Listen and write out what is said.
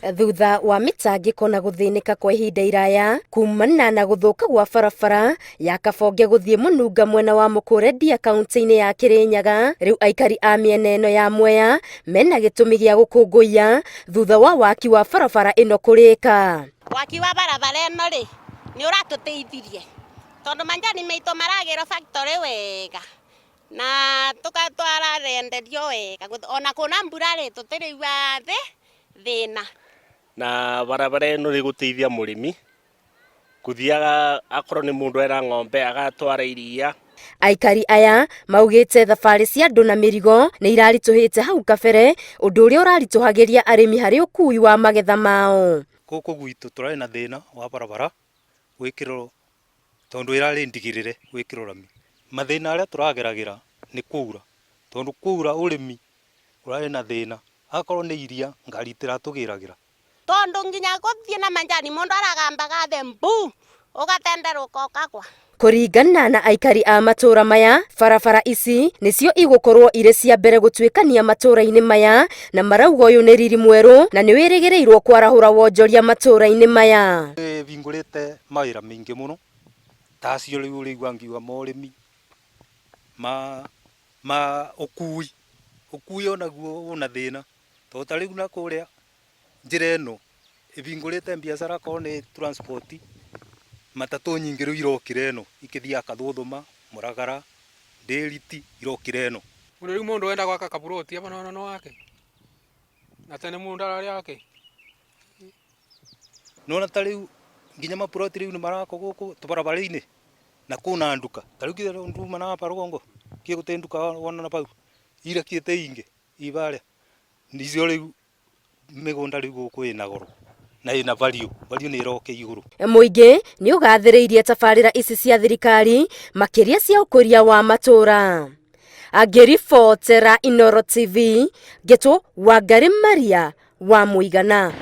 Thutha wa mĩtangĩko na gũthĩnĩka kwa ihinda iraya kumana na gũthũka gwa barabara ya Kabonge gũthiĩ Mũnunga mwena wa Mũkũrendia kaunti-inĩ ya Kĩrĩnyaga, rĩu aikari a mĩena ĩno ya Mwea mena gĩtũmi gĩa gũkũngũiya thutha wa waki wa barabara ĩno kũrĩka. Waki wa barabara ĩno rĩ, nĩ ũratũteithirie tondũ manjani maitũ maragĩrwo factory wega na tũgatwara renderio wega ona kwĩna mbura rĩ, tũtĩrĩigua thĩna. Na barabara ĩno nĩ ĩgũteithia mũrĩmi kũthiaga akorwo nĩ mũndũ ena ng'ombe agatwara iria. Aikari aya maugĩte thabarĩ cia andũ na mĩrigo nĩ iraritũhĩte hau kabere, ũndũ ũrĩa ũraritũhagĩria arĩmi harĩ ũkui wa magetha mao. Gũkũ gwitũ tũrarĩ na thĩna wa barabara gwĩkĩrwo tondũ ĩrarĩ ndigĩrĩre gwĩkĩrwo rami. Mathĩna arĩa tũrageragĩra nĩ kwaura, tondũ kwaura ũrĩmi ũrarĩ na thĩna, akorwo nĩ iria ngari itiratũgĩragĩra. Tondu nginya guthie na manjani mundu aragambaga the mbu ugatenderuka ukagwa. Kũringana na aikari a matũra maya, barabara ici nĩcio igũkorwo irĩ cia mbere gũtuĩkania matũra-inĩ maya, na marauga ũyũ nĩ riri mwerũ na nĩ wĩrĩgĩrĩirwo kwarahũra wonjoria matũra-inĩ maya. Ĩhingũrĩte mawĩra maingĩ mũno ta acio rĩu ũrĩigua ngiuga ma ũrĩmi, ma ma ũkui, ũkui onaguo wĩna thĩna tondũ ta rĩu nakũrĩa njĩra ĩno ĩhingũrĩte biacara akorwo nĩ transport, matatũ nyingĩ rĩu irokĩra ĩno ikĩthiaga Kathũthũma, Mũragara, Ndĩriti irokĩra ĩno. Mũno rĩu mũndũ enda gwaka kaburoti aba no no wake na tene mũndũ ararĩ ake. Nĩwona ta rĩu nginya maburoti rĩu nĩ marakwo gũkũ tũbarabara-inĩ na kwĩna nduka, ta rĩu kĩrĩa nduma na hapa rũgongo kĩ gũtĩ nduka wona na bau irakĩte ingĩ i barĩa nicio rĩu mĩgũnda rĩu gũkũ ĩna goro na ĩna value, value nĩ ĩroka igũrũ. Mũingĩ nĩ ũgathĩrĩirie tabarĩra ici cia thirikari makĩria cia ũkũria wa matũra. Angĩribotera Inooro TV, ngetwo Wangari Maria wa Mũigana.